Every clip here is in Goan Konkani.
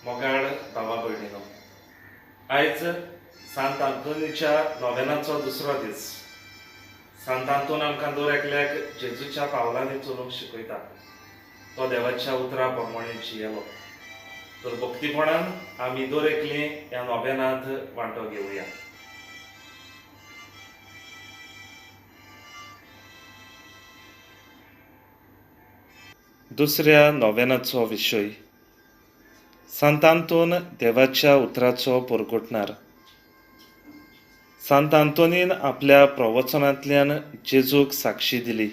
मोगाळ भावा भयणीनो, आयज सांत आंतोनीच्या नोवेनाचो दुसरो दीस। सांत आंतोन आमकां दर एकल्याक जेजूच्या पावलांनी चलूंक शिकयता। तो देवाच्या उतरा प्रमाणे जियेलो। तर भक्तीपणान आमी दर एकली ह्या नोवेनांत वांटो घेवया। दुसऱ्या नोवेनाचो विशय सांत आंतोन देवाच्या उतराचो परगटणार। सांत आंतोनीन आपल्या प्रवचनांतल्यान जेजूक साक्षी दिली।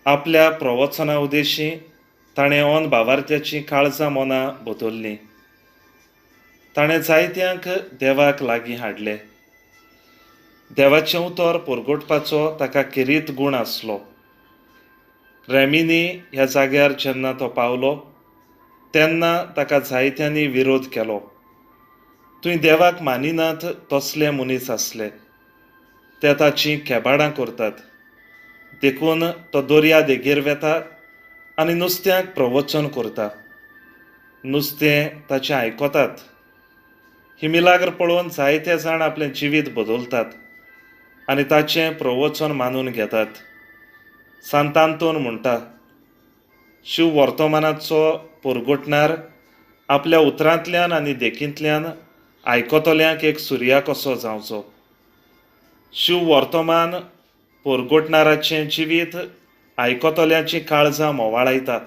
आपल्या प्रवचना उद्देशी ताणें ऑन भावार्थ्याचीं काळजां मनां बदल्लीं। ताणें जायत्यांक देवाक लागीं हाडले। देवाचें उतर परगटपाचो ताका खेरीत गूण आसलो। रेमिनी ह्या जाग्यार जेन्ना तो पावलो तेन्ना ताका जायत्यांनी विरोध केलो। तुवें देवाक मानिनात तसले मनीस आसले, ते ताचीं खेबाडां करतात। देखून तो दर्या देगेर वेता आनी नुस्त्याक प्रवचन करता। नुस्तें ताचें आयकतात। ही मिलाग्र पळोवन जायते जाण आपलें जिवीत बदलतात आनी ताचें प्रवचन मानून घेतात। सांत आंतोन म्हणटा, शिव वर्तमानाचो परगटणार आपल्या उतरांतल्यान आनी देखींतल्यान आयकतल्यांक एक सुर्या कसो जावचो। शिव वर्तमान परगटणाराचें जिवीत आयकतल्यांचीं काळजां मोवाळायता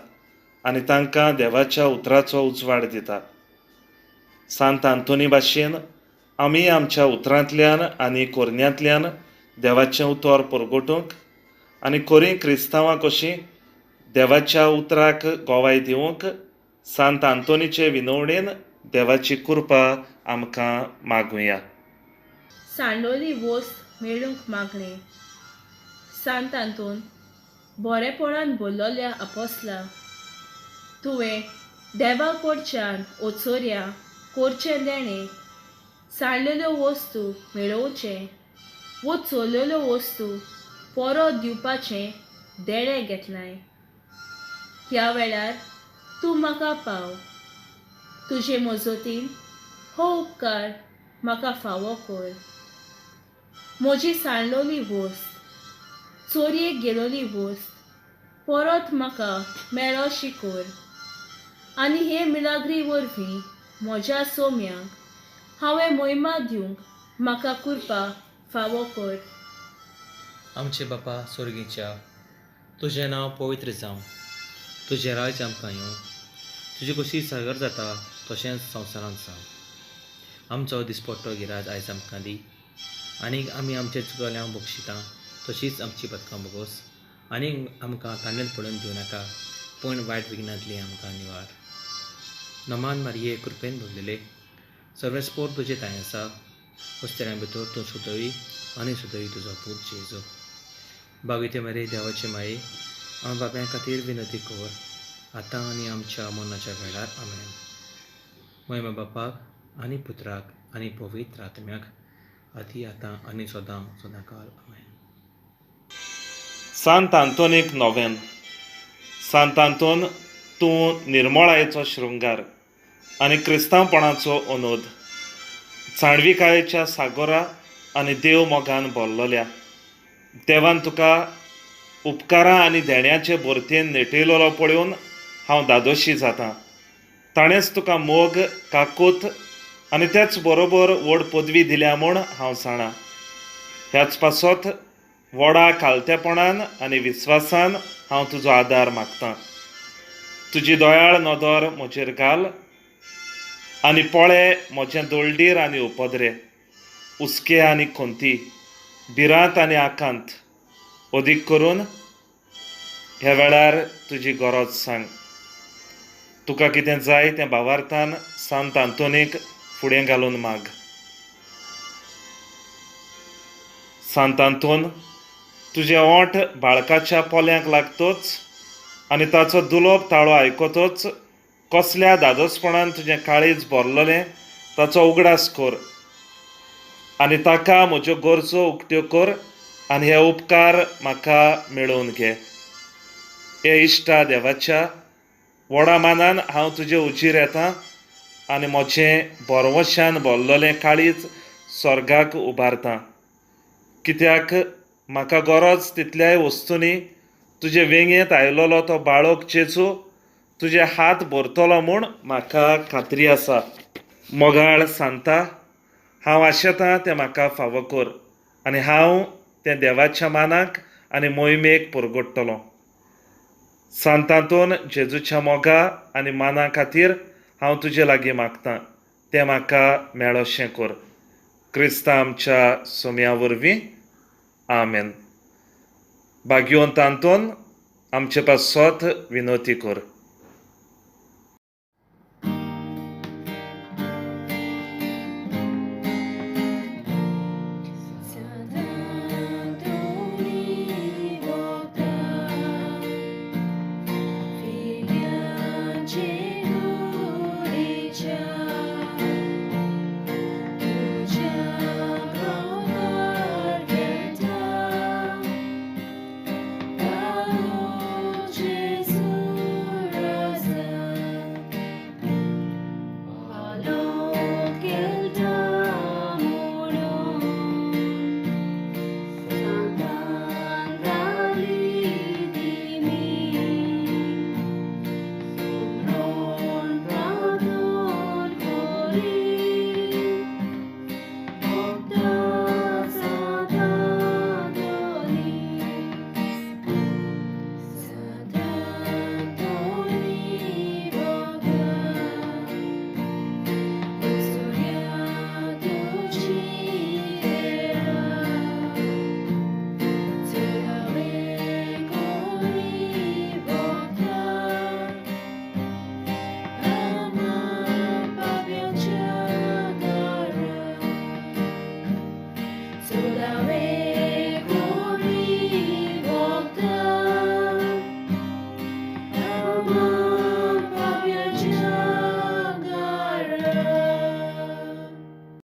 आनी तांकां देवाच्या उतराचो उजवाड दिता। सांत आंतोनी भाशेन आमी आमच्या उतरांतल्यान आनी कोरण्यांतल्यान देवाचें उतर परगटूंक आनी खरीं क्रिस्तांवां कशीं देवाच्या उतराक गोवाय दिवंक सांत आंतोनीचे विनवणेन देवाची कृपा आमकां मागुया। सांडोली वस्त मेळूंक मागणें। सांत आंतोन, बरेपणान बोल्लोल्या आपोसला, तुवें देवा कडच्यान ओचोऱ्या करचें देणें सांडलेल्यो वस्तू मेळोवचें वो चोरलेल्यो वस्तू परत दिवपाचें देणें घेतलाय। ह्या वेळार तूं म्हाका पाव, तुजे मजतीन हो उपकार म्हाका फावो कर। म्हजी सांडलोली वस्त, चोरयेक गेलोली वस्त परत म्हाका मेळोशी कर आनी हे मिलाग्री वरवीं म्हज्या सोम्यांक हांवें मोहिमा दिवंक म्हाका कृपा फावो कर। आमचे बापा स्वर्गीच्या, तुजें नांव पवित्र जावं, तुजें राज्य आमकां येवं, तुजी कशी सागर जाता तशेंच संवसारांत जावं। आमचो दिसपट्टो गिराज आयज आमकां दी, आनी आमी आमचे चुकल्यांक बक्षिता तशीच आमची पदकां बोगोस, आनी आमकां तांडेल पडून दिवं नाका, पूण वायट विघ्नांतली आमकां निवार। नमान मारये, कृपेन भरलेले, सर्वेस्पोर तुजे तांय आसा, वस्त्यां भितर तूं सुदयी आनी सुदयी तुजो पूत जेजू। बाविते मरे देवाचे माये, आम बाप्यां खातीर विनंती कर, आतां आनी आमच्या मरणाच्या वेळार। आमेन। महिमा बापाक आनी पुत्राक आनी पवित्र आत्म्याक, आदी आतां आनी सदां सदांकाल। आमेन। सांत आंतोनीक नोवेन। सांत आंतोन, तूं निर्मळायेचो शृंगार आनी क्रिस्तांवपणाचो अनोद, जाणविकायेच्या सागोरा आनी देव मोगान भरलोल्या देवान तुका उपकारां आनी देण्याचे भरतेन नेटयलेलो पळोवन हांव दादोशी जातां। ताणेंच तुका मोग, काकूत आनी तेच बरोबर व्हड पदवी दिल्या म्हूण हांव जाणा। ह्याच पासत व्हडा खालतेपणान आनी विस्वासान हांव तुजो आदार मागतां। तुजी दयाळ नदर म्हजेर घाल आनी पळे म्हजें दोळडीर आनी उपद्रे, हुस्के आनी खंती, भिरांत आनी आकांत। अदीक करून ह्या वेळार तुजी गरज सांग। तुका कितें जाय तें भावार्थान सांत आंतोनीक फुडें घालून माग। सांत आंतोन, तुजे ओंठ बाळकाच्या पोल्यांक लागतोच आनी ताचो दुलोब ताळो आयकतोच कसल्या दादोसपणान तुजें काळीज भरलेलें ताचो उगडास कर आनी ताका म्हज्यो गरजो उक्त्यो कर आनी हे उपकार म्हाका मेळोवन घे। हे इश्टा देवाच्या, व्हडा मानान हांव तुजे उजीर येता आनी म्हजें भरवशान भरलेलें काळीज स्वर्गाक उबारता. कित्याक म्हाका गरज तितल्याय वस्तूंनी तुजे वेंगेंत आयलेलो तो बाळक जेजू तुजे हात भरतलो म्हूण म्हाका खात्री आसा. मोगाळ सांता, हांव आशेतां तें म्हाका फावो कर आनी हांव तें देवाच्या मानाक आनी मोहिमेक परगट्टलो. सांतांतून जेजूच्या मोगा आनी माना खातीर हांव तुजे लागीं मागतां, तें म्हाका मेळोशें कर. क्रिस्ता आमच्या सोम्या वरवीं, आमेन. भाग्यवंत आंतोन, आमचे पासत विनोती कर.